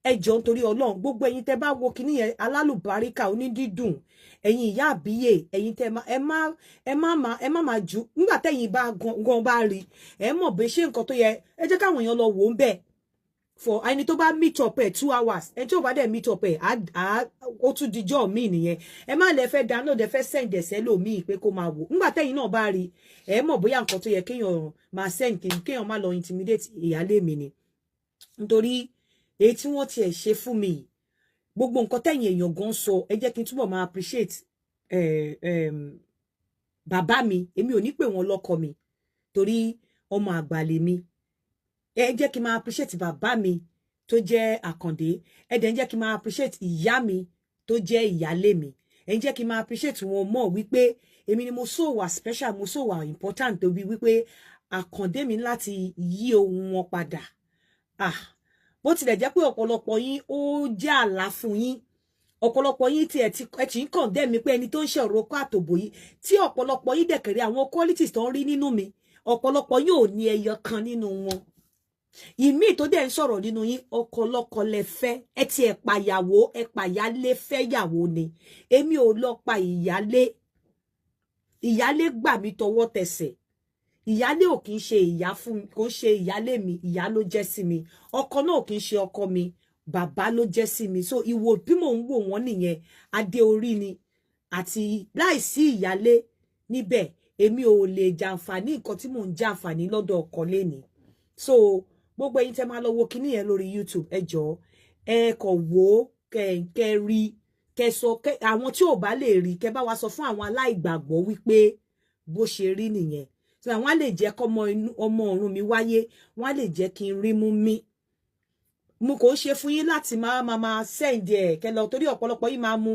Ẹ jọ̀ọ́, nítorí Ọlọ́run, gbogbo ẹ̀yin tẹ́ bá wo kinní yẹn, alálùbáríkà, onídídùn, ẹ̀yin ìyá àbíyè, ẹ̀yin tẹ́ ẹ má ẹ má má ẹ má má jù nígbà tẹ́yin bá gan bá rí, ẹ mọ̀ bẹ ṣé nǹkan tó yẹ. Ẹ jẹ́ káwọn èèyàn lọ wò ó ń bẹ̀. For ẹni tó bá meet up ẹ 2 hours, ẹni tó bá dẹ̀ meet up ẹ, ó tún dijọ́ míì nìyẹn. Ẹ má lẹ fẹ́ download, ẹ fẹ́ send ẹ̀sẹ̀ lòmíì pé kó máa wò. Nígbà tẹ́yin náà bá rí, ẹ mọ̀ bóyá nǹkan tó yẹ kéèyàn máa send, kéèyàn má lọ intimidate ìyálé mi ni. Nítorí èyí tí wọ́n tiẹ̀ ṣe fún mi, gbogbo nǹkan tẹ̀yìn èèyàn gan sọ, ẹ jẹ́ kí n túbọ̀ máa appreciate bàbá mi. Èmi ò ní pè wọ́n lọ́kọ mi torí ọmọ àgbà lèmi. Ẹ jẹ́ kí n máa appreciate bàbá mi tó jẹ́ Àkàndé. Ẹ dẹ̀ ń jẹ́ kí n máa appreciate ìyá mi tó jẹ́ ìyálé mi. Ẹ ń jẹ́ kí n máa appreciate wọn mọ̀ wípé èmi ni mo so wà special, mo so wà important, tó bí wípé Àkàndé mi láti yí ohun wọn padà. Ah, bó tilẹ̀ jẹ́ pé ọ̀pọ̀lọpọ̀ yín, ó jẹ́ àlá fún yín, ọ̀pọ̀lọpọ̀ yín tí ẹ ti ń condemn mi pé ẹni tó ń ṣe ọ̀rọ̀ ọkọ àtòbò yìí, tí ọ̀pọ̀lọpọ̀ yín dẹ̀kẹ̀rẹ̀ àwọn qualities tó ń rí nínú mi, ọ̀pọ̀lọpọ̀ yín ò ní ẹyọ kan nínú wọn. Ìmíì tó dẹ̀ ń sọ̀rọ̀ nínú yín, ọkọ lẹ fẹ́, ẹ ti ẹ̀ pàyàwó, ẹ pàyálé fẹ́yàwó ni. Èmi ò lọ pa ìyálé. Ìyálé gbà mí tọwọ́ tẹsẹ̀. Ìyálé ò kì í ṣe ìyá fún mi, kò ń ṣe ìyálé mi, ìyá ló jẹ́ sí mi. Ọkọ náà ò kì í ṣe ọkọ mi, bàbá ló jẹ́ sí mi. So ìwò bí mò ń wò wọ́n nìyẹn, adé orí ni. Àti láìsí ìyálé níbẹ̀, èmi ò lè jàǹfààní nǹkan tí mò ń jàǹfààní lọ́dọ̀ ọkọ lénìí. So gbogbo ẹ̀yin tẹ́ máa lọ wo kinní yẹn lórí YouTube, ẹ jọ̀ọ́, ẹ kàn wò ó, kẹ kẹ rí, kẹ sọ àwọn tí ò bá lè rí, kẹ bá wa sọ fún àwọn aláìgbàgbọ́ wípé bó ṣe rí nìyẹn. So àwọn á lè jẹ́ kọ́mọ ọmọ ọ̀run mi wáyé, wọ́n á lè jẹ́ kí n rí mú mi. Mo kò ṣe fún yín láti máa máa send ẹ̀ kẹ lọ, torí ọ̀pọ̀lọpọ̀ yín máa mú